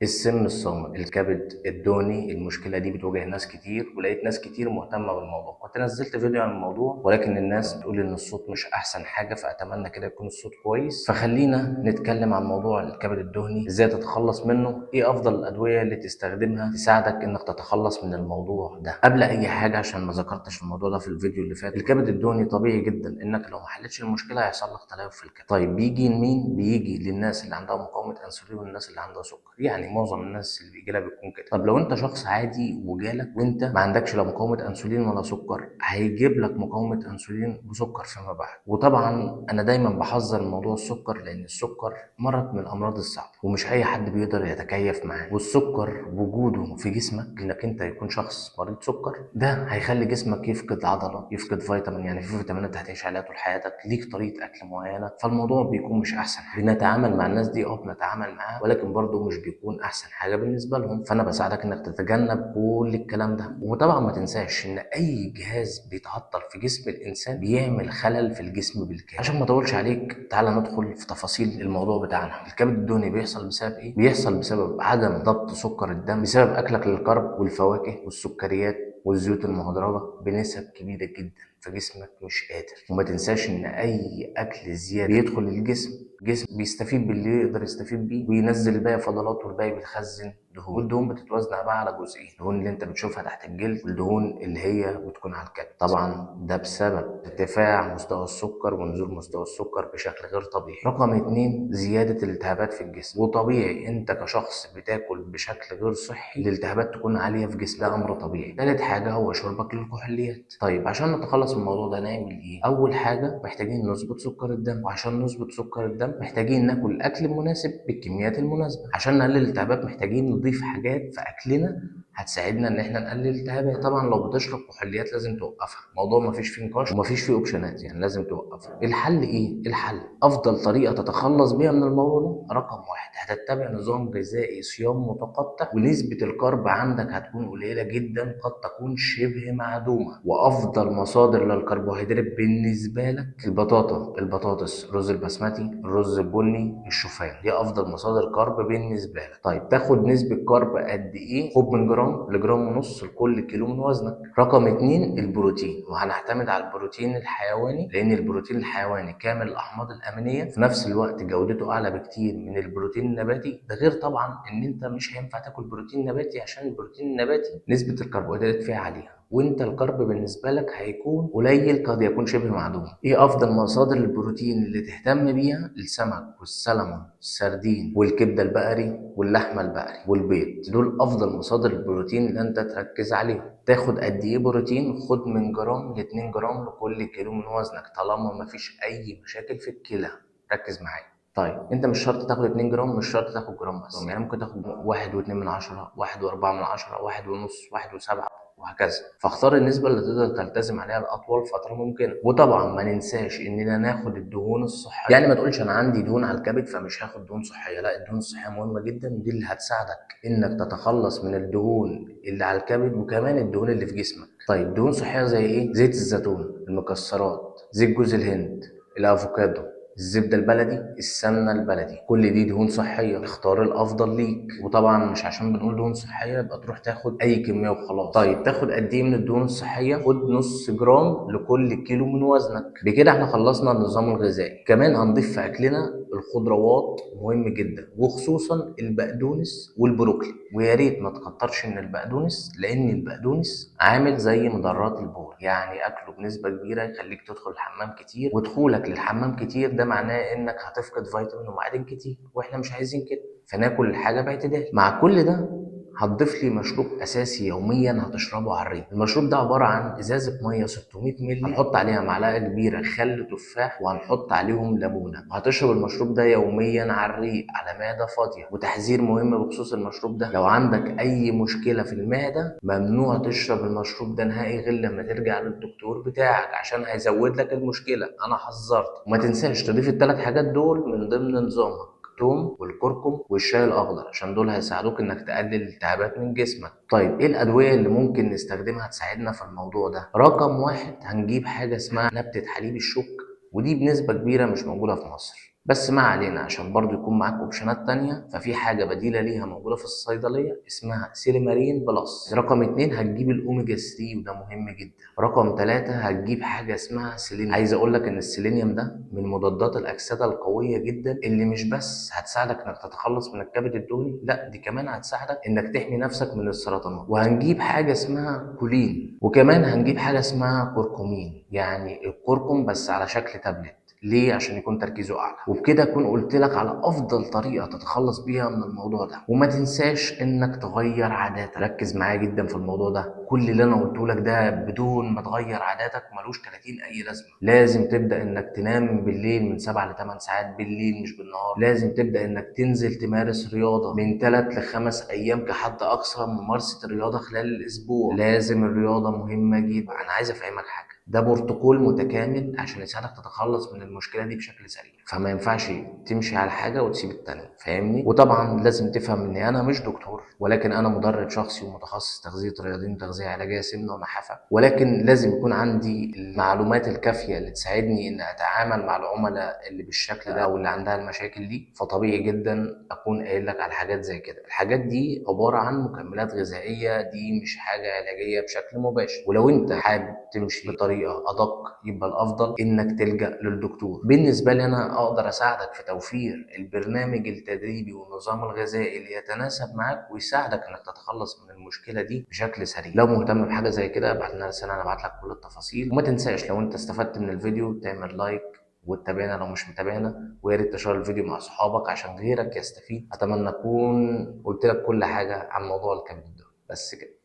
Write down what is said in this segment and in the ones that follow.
السم الصامت، الكبد الدهني، المشكلة دي بتواجه ناس كتير، ولقيت ناس كتير مهتمة بالموضوع. كنت نزلت فيديو عن الموضوع، ولكن الناس بتقول ان الصوت مش احسن حاجه، فاتمنى كده يكون الصوت كويس. فخلينا نتكلم عن موضوع الكبد الدهني، ازاي تتخلص منه، ايه افضل الادوية اللي تستخدمها تساعدك انك تتخلص من الموضوع ده. قبل اي حاجه، عشان ما ذكرتش الموضوع ده في الفيديو اللي فات، الكبد الدهني طبيعي جدا انك لو ما حلتش المشكلة هيحصل لك تليف في الكبد. طيب بيجي لمين؟ بيجي للناس اللي عندها مقاومة انسولين والناس اللي عندها سكر، يعني معظم الناس اللي بيجي لها بيكون كده. طب لو انت شخص عادي وجالك وانت ما عندكش لا مقاومة انسولين ولا سكر، هيجيب لك مقاومة انسولين وسكر فيما بعد. وطبعا انا دايما بحذر من موضوع السكر، لان السكر مرض من الامراض الصعبة ومش اي حد بيقدر يتكيف معاه. والسكر وجوده في جسمك، انك انت يكون شخص مريض سكر، ده هيخلي جسمك يفقد عضله، يفقد فيتامين، يعني في فيتامينات هتعيش عليها طول حياتك، ليك طريقه اكل معينه، فالموضوع بيكون مش احسن حاجه. بنتعامل مع الناس دي، بنتعامل معاها، ولكن برضه مش بيكون احسن حاجة بالنسبة لهم. فانا بساعدك انك تتجنب كل الكلام ده. وطبعا ما تنساش ان اي جهاز بيتعطل في جسم الانسان بيعمل خلل في الجسم بالكامل. عشان ما اطولش عليك، تعالى ندخل في تفاصيل الموضوع بتاعنا. الكبد الدهني بيحصل بسبب ايه؟ بيحصل بسبب عدم ضبط سكر الدم، بسبب اكلك لل carb والفواكه والسكريات والزيوت المهدرجه بنسب كبيرة جدا، فجسمك مش قادر. وما تنساش ان اي اكل زيادة بيدخل الجسم، الجسم بيستفيد باللي يقدر يستفيد بيه وينزل الباقي فضلات، والباقي بيتخزن دهون. والدهون بتتوزع بقى على جزئين، الدهون اللي انت بتشوفها تحت الجلد والدهون اللي هي بتكون على الكبد. طبعا ده بسبب ارتفاع مستوى السكر ونزول مستوى السكر بشكل غير طبيعي. رقم 2، زيادة الالتهابات في الجسم. وطبيعي انت كشخص بتاكل بشكل غير صحي الالتهابات تكون عالية في جسمك، ده امر طبيعي. ثالث حاجة هو شربك للكحوليات. طيب عشان نتخلص من الموضوع ده نعمل ايه؟ اول حاجة محتاجين نظبط سكر الدم، وعشان نظبط سكر الدم محتاجين ناكل الاكل المناسب بالكميات المناسبة. عشان نقلل الالتهابات محتاجين نضيف حاجات في اكلنا هتساعدنا ان احنا نقلل الالتهابات. طبعا لو بتشرب كحوليات لازم توقفها، الموضوع ما فيش فيه نقاش وما فيش فيه option ات، يعني لازم توقفها. الحل ايه؟ الحل افضل طريقه تتخلص بيها من الموضوع ده، رقم 1، هتتبع نظام غذائي صيام متقطع، ونسبه ال carb عندك هتكون قليله جدا، قد تكون شبه معدومة. وافضل مصادر للكربوهيدرات بالنسبة لك البطاطا، البطاطس، الرز البسمتي، الرز البني، الشوفان، دي افضل مصادر carb بالنسبة لك. طيب تاخد نسبه carb قد ايه؟ خد من جرام لجرام ونص لكل كيلو من وزنك. رقم 2، البروتين، وهنعتمد على البروتين الحيواني، لان البروتين الحيواني كامل الاحماض الامينية، في نفس الوقت جودته اعلى بكتير من البروتين النباتي. ده غير طبعا ان انت مش هينفع تاكل بروتين نباتي، عشان البروتين النباتي نسبه الكربوهيدرات فيها عالية، وانت ال carb بالنسبة لك هيكون قليل، قد يكون شبه معدوم. ايه افضل مصادر البروتين اللي تهتم بيها؟ السمك والسلمون والسردين والكبده البقري واللحمة البقري والبيض، دول افضل مصادر البروتين اللي انت تركز عليهم. تاخد قد ايه بروتين؟ خد من جرام ل 2 جرام لكل كيلو من وزنك، طالما مفيش اي مشاكل في الكلى. ركز معايا. طيب انت مش شرط تاخد 2 جرام، مش شرط تاخد جرام بس، يعني ممكن تاخد 1.2، 1.4، 1.5، 1.7 وهكذا. فاختار النسبة اللي تقدر تلتزم عليها لأطول فترة ممكنة. وطبعا ما ننساش إننا ناخد الدهون الصحية، يعني ما تقولش أنا عندي دهون على الكبد فمش هاخد دهون صحية، لا، الدهون الصحية مهمة جدا، ودي اللي هتساعدك إنك تتخلص من الدهون اللي على الكبد وكمان الدهون اللي في جسمك. طيب دهون صحية زي إيه؟ زيت الزيتون، المكسرات، زيت جوز الهند، الأفوكادو، الزبدة البلدي، السمنة البلدي، كل دي دهون صحية. اختار الأفضل ليك. وطبعا مش عشان بنقول دهون صحية يبقى تروح تاخد أي كمية وخلاص. طيب تاخد قد إيه من الدهون الصحية؟ خد نص جرام لكل كيلو من وزنك. بكده احنا خلصنا النظام الغذائي. كمان هنضيف في أكلنا الخضروات، مهم جدا، وخصوصا البقدونس والبروكلي. ويا ريت ما تكترش من البقدونس، لأن البقدونس عامل زي مضرات البول، يعني أكله بنسبة كبيرة يخليك تدخل الحمام كتير، ودخولك للحمام كتير ده معناه انك هتفقد فيتامين ومعادن كتير، واحنا مش عايزين كده، فناكل الحاجة باعتدال. مع كل ده هتضيف لي مشروب اساسي يوميا هتشربه على الريق. المشروب ده عبارة عن ازازة مية 600 مللي، هنحط عليها معلقه كبيرة خل تفاح، وهنحط عليهم ليمونه، وهتشرب المشروب ده يوميا على الريق على معده فاضية. وتحذير مهم بخصوص المشروب ده، لو عندك اي مشكلة في المعدة ممنوع تشرب المشروب ده نهائي غير لما ترجع للدكتور بتاعك، عشان هيزود لك المشكلة، انا حذرت. وما تنساش تضيف الثلاث حاجات دول من ضمن نظامك، الثوم والكركم والشاي الاخضر، عشان دول هيساعدوك انك تقلل الالتهابات من جسمك. طيب ايه الادوية اللي ممكن نستخدمها تساعدنا في الموضوع ده؟ رقم 1، هنجيب حاجة اسمها نبته حليب الشوك، ودي بنسبة كبيرة مش موجودة في مصر. بس ما علينا، عشان برضو يكون معاك option ات تانية، ففي حاجة بديله ليها موجودة في الصيدلية اسمها سيليمارين بلس. رقم 2 هتجيب الاوميجا 3 وده مهم جدا. رقم 3 هتجيب حاجة اسمها سيلينيوم. عايز اقول لك ان السيلينيوم ده من مضادات الاكسدة القوية جدا، اللي مش بس هتساعدك انك تتخلص من الكبد الدهني، لا دي كمان هتساعدك انك تحمي نفسك من السرطانات. وهنجيب حاجة اسمها كولين، وكمان هنجيب حاجة اسمها كركمين، يعني الكركم بس على شكل تابلت. ليه؟ عشان يكون تركيزه اعلى. وبكده اكون قلت لك على افضل طريقه تتخلص بيها من الموضوع ده. وما تنساش انك تغير عاداتك، ركز معايا جدا في الموضوع ده. كل اللي انا قلته لك ده بدون ما تغير عاداتك ملوش 30 اي لازمه. لازم تبدا انك تنام بالليل من 7 ل 8 ساعات بالليل مش بالنهار. لازم تبدا انك تنزل تمارس رياضة من 3 ل 5 ايام كحد اقصى ممارسة الرياضة خلال الاسبوع. لازم الرياضة مهمة جدا. انا عايز افهمك حاجة، ده بروتوكول متكامل عشان يساعدك تتخلص من المشكلة دي بشكل سريع، فما ينفعش تمشي على حاجة وتسيب التانية، فاهمني؟ وطبعا لازم تفهم ان انا مش دكتور، ولكن انا مدرب شخصي ومتخصص تغذية رياضيين وتغذية علاجية سمنه ونحافه، ولكن لازم يكون عندي المعلومات الكافيه اللي تساعدني ان اتعامل مع العملاء اللي بالشكل ده او اللي عندها المشاكل دي. فطبيعي جدا اكون قايل لك على حاجات زي كده. الحاجات دي عبارة عن مكملات غذائية، دي مش حاجة علاجية بشكل مباشر. ولو انت حابب تمشي بطريقة ادق يبقى الافضل انك تلجأ للدكتور. بالنسبة لي انا اقدر اساعدك في توفير البرنامج التدريبي والنظام الغذائي اللي يتناسب معاك ويساعدك انك تتخلص من المشكلة دي بشكل سريع. لو مهتم بحاجة زي كده ابعت لنا رسالة، انا ابعت لك كل التفاصيل. وما تنساش لو انت استفدت من الفيديو تعمل like وتتابعنا لو مش متابعنا، ويا ريت تشير الفيديو مع اصحابك عشان غيرك يستفيد. اتمنى اكون قلت لك كل حاجة عن موضوع الكبد الدهني. بس كده،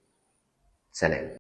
سلام.